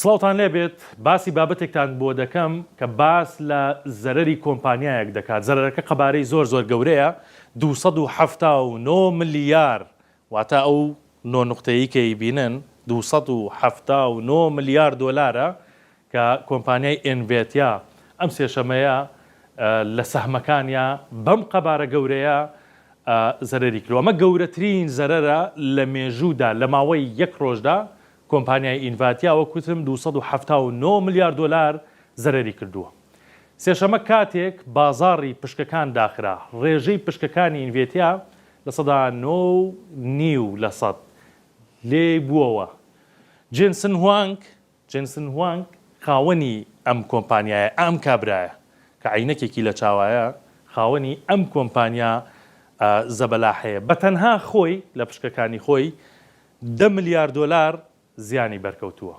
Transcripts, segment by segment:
سڵاوتان لێبێت باسی بابەتێکتان بۆ دەکەم کە باس لە زەرەری کۆمپانیایەک دەکات زەرەرەکە قەبارەی زۆر زۆر گەورەیە 279 ملیار واتە ئەو نۆ نوقتەیی کە ئەیبینن 279 ملیار دۆلارە کە کۆمپانیای ئێنڤێتیا ئەم سێشەمەیە لە سەهمەکانیا بەم قەبارە گەورەیە زەرەری کردوە ئەمە گەورەترین زەرەرە لە مێژوودا لە ماوەی یەک ڕۆژدا کۆمپانیای ئینڤاتیا وەک وتم 279 ملیار دۆلار زەرەری کردووە. سێشەمە کاتێک بازاڕی پشکەکان داخرا، ڕێژەی پشکەکانی ئینڤێتیا 9.5% لێی بووەوە. جێنسن هوانگ، Jensen Huang، خاوەنی ئەم کۆمپانیایە، ئەم کابرایە کە عەینەکێکی لە چاوایە، خاوەنی ئەم کۆمپانیا زەبەلاحەیە، بە تەنها خۆی لە پشکەکانی خۆی دە ملیار دۆلار زیانی بەرکەوتووە.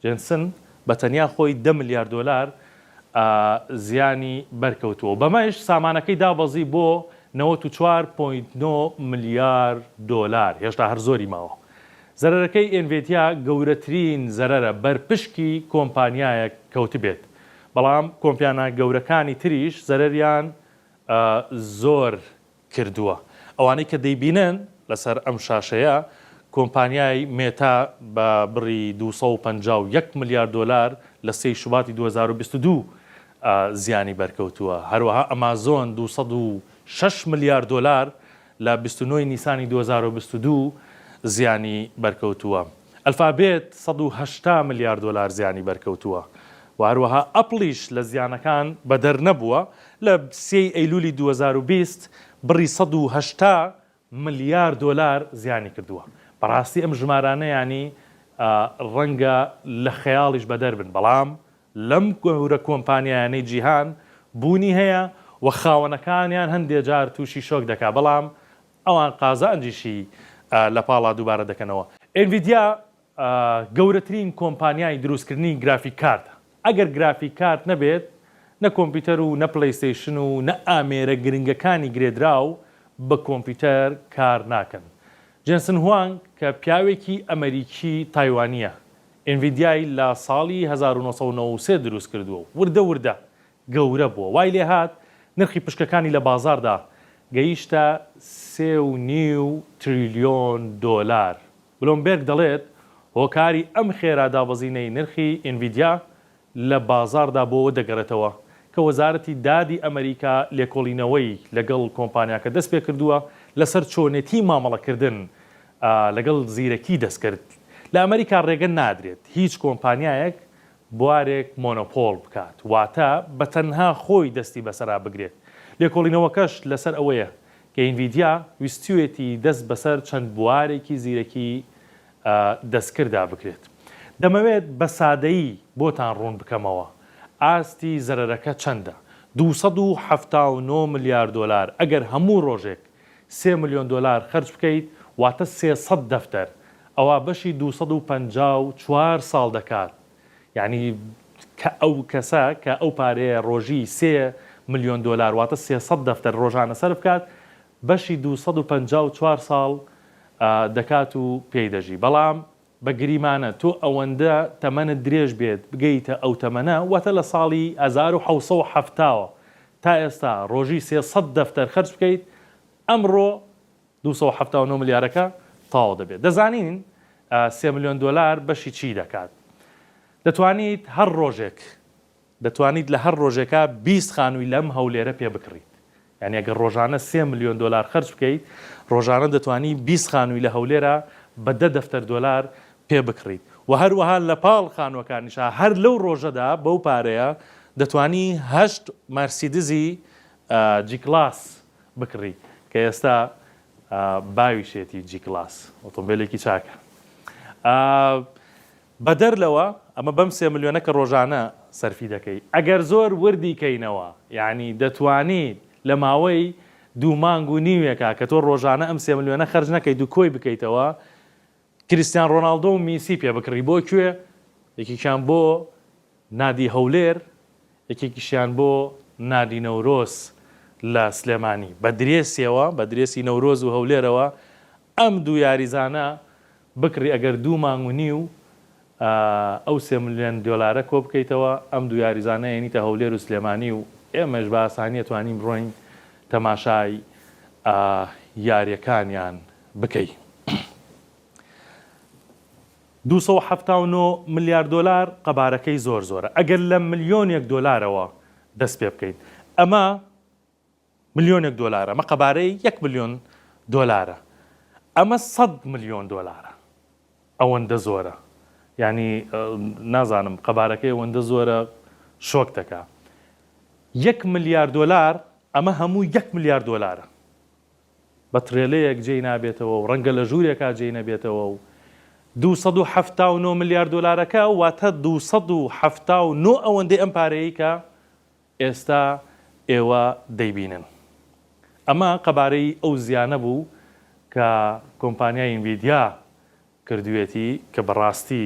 جێنسن بە تەنیا خۆی دە ملیار دۆلار زیانی بەرکەوتووە و بەمەش سامانەکەی دابەزی بۆ 94 point 9 ملیار دۆلار، هێشتا هەر زۆری ماوە. زەرەرەکەی ئێنڤیدیا گەورەترین زەرەرە بەر پشکی کۆمپانیایەک کەوتبێت، بەڵام کۆمپیانا گەورەکانی تریش زەرەریان زۆر کردووە. ئەوانەی کە دەیبینن لەسەر ئەم شاشەیە، کۆمپانیای مێتا بە بڕی 251 ملیار دۆلار لە سێی شوباتی 2022 زیانی بەرکەوتووە. هەروەها ئەمازۆن 206 ملیار دۆلار لە 29 ی نیسانی 2022 زیانی بەرکەوتووە. ئەلفابێت 180 ملیار دۆلار زیانی بەرکەوتووە و هەروەها ئەپڵیش لە زیانەکان بەدەر نەبووە، لە سێی ئەیلولی 2020 بڕی 180 ملیار دۆلار زیانی کردووە. بەڕاستی ئەم ژمارانە یانی ڕەنگە لە خەیاڵیش بەدەر بن، بەڵام لەم گەورە کۆمپانیایانەی جیهان بوونی هەیە و خاوەنەکانیان هەندێ جار تووشی شۆک دەکا، بەڵام ئەوان قازانجیشی لە پاڵا دووبارە دەکەنەوە. ئێنڤیدیا گەورەترین کۆمپانیای دروستکردنی گرافیک کارتە. ئەگەر گرافیک کارت نەبێت، نە کۆمپیوتەر و نە پلەیستەیشن و نە ئامێرە گرنگەکانی گرێدراو بە کۆمپیوتەر کار ناکەن. جێنسن هوانگ کە پیاوێکی ئەمەریکی تایوانییە، ئێنڤیدیای لە ساڵی 1993 دروست کردووە و وردە وردە گەورە بووە، وای لێهات نرخی پشکەکانی لە بازاڕدا گەیشتە سێ و نیو تریلیۆن دۆلار. بلۆمبێرگ دەڵێت، هۆکاری ئەم خێرا دابەزینەی نرخی ئێنڤیدیا لە بازاڕدا بۆ ئەوە دەگەڕێتەوە کە وەزارەتی دادی ئەمەریکا لێکۆڵینەوەی لەگەڵ کۆمپانیاکە دەستپێکردووە لەسەر چۆنێتی مامەڵەکردن لەگەڵ زیرەکی دەستکرد. لە ئەمەریکا ڕێگە نادرێت هیچ کۆمپانیایەک بوارێک مۆنۆپۆڵ بکات، واتە بە تەنها خۆی دەستی بەسەرا بگرێت. لێکۆڵینەوەکەش لەسەر ئەوەیە کە ئینڤیدیا ویستویەتی دەست بەسەر چەند بوارێکی زیرەکی دەستکردا بگرێت. دەمەوێت بە سادەیی بۆتان ڕوون بکەمەوە ئاستی زەرەرەکە چەندە، 279 ملیار دۆلار ئەگەر هەموو ڕۆژێک سێ ملیۆن دۆلار خەرج بکەیت واتە 300 دەفتەر ئەوا بەشی 254 ساڵ دەکات یانی کە ئەو کەسە کە ئەو پارەیە ڕۆژی سێ ملیۆن دۆلار واتە 300 دەفتەر ڕۆژانە سەرف بکات بەشی 254 ساڵ دەکات و پێی دەژی بەڵام بە گریمانە تۆ ئەوەندە تەمەنت درێژ بێت بگەیتە ئەو تەمەنە واتە لە ساڵی 1770 وە تا ئێستا ڕۆژی 300 دەفتەر خەرج بکەیت ئەمڕۆ 279 ملیارەکە تەواو دەبێت. دەزانین سێ ملیۆن دۆلار بەشی چی دەکات؟ دەتوانیت هەر ڕۆژێک دەتوانیت لە هەر ڕۆژێکا 20 خانووی لەم هەولێرە پێ بکڕیت. یانی ئەگەر ڕۆژانە سێ ملیۆن دۆلار خەرج بکەیت، ڕۆژانە دەتوانی 20 خانووی لە هەولێرا بە دە دەفتەر دۆلار پێ بکڕیت. و هەروەها لە پاڵ خانووەکانیشا هەر لەو ڕۆژەدا بەو پارەیە دەتوانی هەشت مارسیدزی جی کلاس بکڕی کە ئێستا باویشێتی جی کلاس ئۆتۆمبیلێکی چاکە بەدەر لەوە ئەمە بەم سێ ملیۆنە کە ڕۆژانە سەرفی دەکەی ئەگەر زۆر وردی کەینەوە یعنی دەتوانیت لە ماوەی دوو مانگ و نیوێکا کە تۆ ڕۆژانە ئەم سێ ملیۆنە خەرج نەکەیت و کۆی بکەیتەوە کریستیان ڕۆناڵدۆ و میسی پێ بکڕی بۆ کوێ یەکێکیان بۆ نادی هەولێر یەکێکیشیان بۆ نادی نەورۆز لە سلێمانی بە درێسیەوە بە درێسی نەورۆز و هەولێرەوە ئەم دوو یاریزانە بکڕی ئەگەر دوو مانگ و نیو. ئەو سێ ملیۆن دۆلارە کۆبکەیتەوە ئەم دوو یاریزانە ئەیەنیتە هەولێر و سلێمانی و ئێمەش بە ئاسانی ئەتوانین بڕۆین تەماشای یاریەکانیان بکەی. 279 ملیار دۆلار قەبارەکەی زۆر زۆرە ئەگەر لە ملیۆنێک دۆلارەوە دەست پێ بکەین ئەمە ملیۆنێک دۆلارە ئەمە قەبارەی یەک ملیۆن دۆلارە ئەمە سەد ملیۆن دۆلارە ئەوەندە زۆرە یانی نازانم قەبارەکەی ئەوەندە زۆرە شۆک دەکا یەک ملیار دۆلار ئەمە هەموو یەک ملیار دۆلارە بە ترێلەیەک جێی نابێتەوە و ڕەنگە لە ژوورێکا جێی نەبێتەوە و 279 ملیار دۆلارەکە واتە 279 ئەوەندەی ئەم پارەیەی کە ئێستا ئێوە دەیبینن. ئەمە قەبارەی ئەو زیانە بوو کە کۆمپانیای ئینڤیدیا کردوویەتی کە بەڕاستی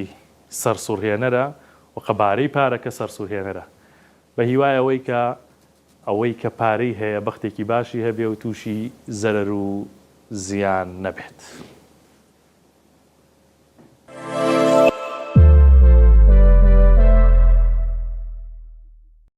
سەرسوڕهێنەرە و قەبارەی پارەکە سەرسوڕهێنەرە. بە هیوای ئەوەی کە ئەوەی کە پارەی هەیە بەختێکی باشی هەبێ و تووشی زەرەر و زیان نەبێت.